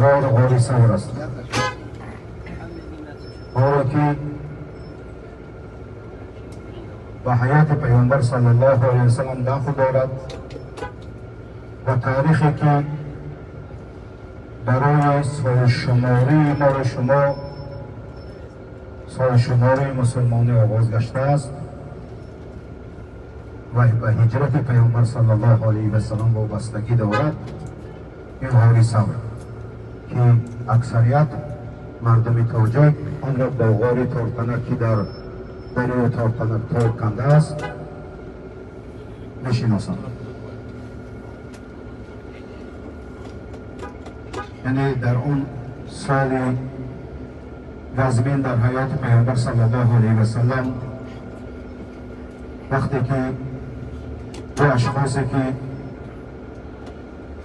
غار غار ثور است، غاری که با حیات پیامبر صلی الله علیه وسلم دخل دارد و تاریخی که برای سالشماری ما و شما سالشماری مسلمانی آغاز گشته است و به هجرت پیامبر صلی الله علیه و سلم وابستگی دارد. این غار ثور که اکثریت مردم تاجیک آن را با غار تارتنک که در دریای تارتنک تار کنده است میشناسند. یعنی در اون سال وزمین در حیات پیامبر صلی الله علیه و سلم وقتی که دو اشخاصی که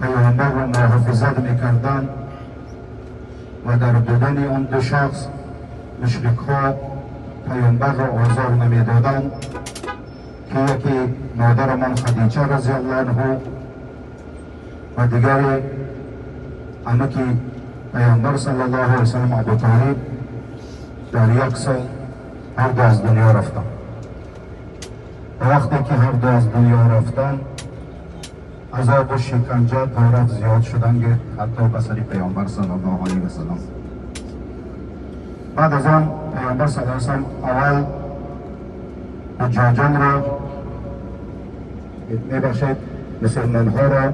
پیامبر را محافظت میکردند و در بودن آن دو شخص مشرک ها پیامبر را آزار نمیدادند که یکی مادرمان خدیجه رضی الله عنها و دیگری عمکی پیامبر صلی الله علیه و سلم ابو طالب در یک سال هر دو از دنیا رفتند. و وقتی که هر دو از دنیا رفتند عذاب و شکنجه تا رفت زیاد شدن که حتی به سر پیامبر صلی الله علیه و سلم. بعد از آن پیامبر صلی الله علیه و سلم اول حجاجان را میبخشید مسلمان ها را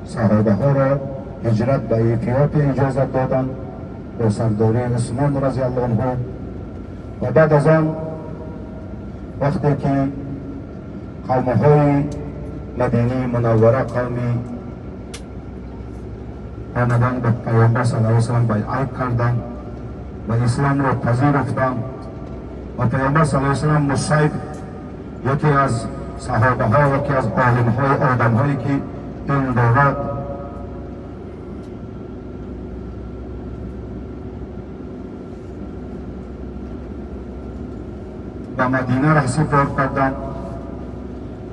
صحابه ها را هجرت به اتیوپی اجازت دادند با سرداری عثمان رضی الله عنه. و بعد از آن وقتی که قومهای مدینه منوره قومی آمدند به پیامبر صلی الله علیه و سلم بیعت کردند و اسلام را پذیرفتند و پیامبر صلی الله علیه و سلم مصیب یکی از صحابه ها یکی از عالم های آدم هایی که این دارد به مدینه رهسپار کردند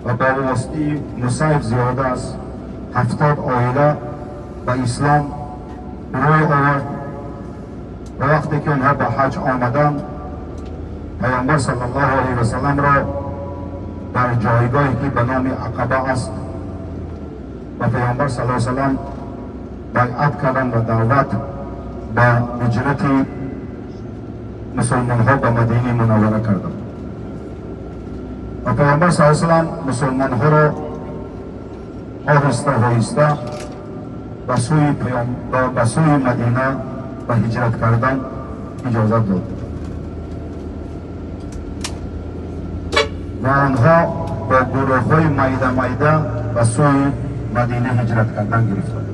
و با واسطه مصیب زیاده از 70 عائله به اسلام روی آورد. و وقتی که آنها به حج آمدند پیامبر صلی الله علیه و سلم را در جایگاهی که به نام عقبه است و پیامبر صلی الله علیه و سلم بیعت کردند و دعوت به هجرت مسلمان ها به مدینه منوره کردند. و پیامبر صلی الله علیه و سلم مسلمان ها را آهسته آهسته به سوی مدینه به هجرت کردن اجازت داد و آنها با گروه های میده میده به سوی مدینه هجرت کردن گرفتند.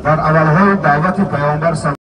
در اولهای دعوت پیامبر